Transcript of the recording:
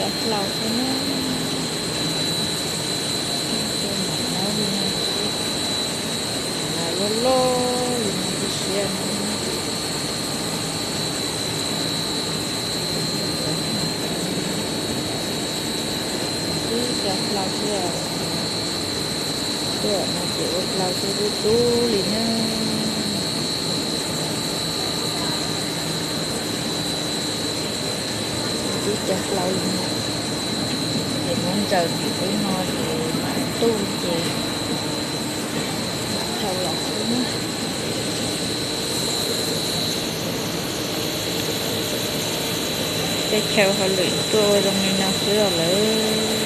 Cov hlau xwb na, cov hlau li no xwb, loj loj li no xwb siab no. Xwb cov hlau xwb os. Tuaj no ces ua hlau xwb dub dub li na. Xwb cov hlau li no, ces muab ntsaws tim qub no ces mam tuaj ces mam thau los xwb na. Tej chaw hauj lwm tuaj ua zoo li no xwb os lawm.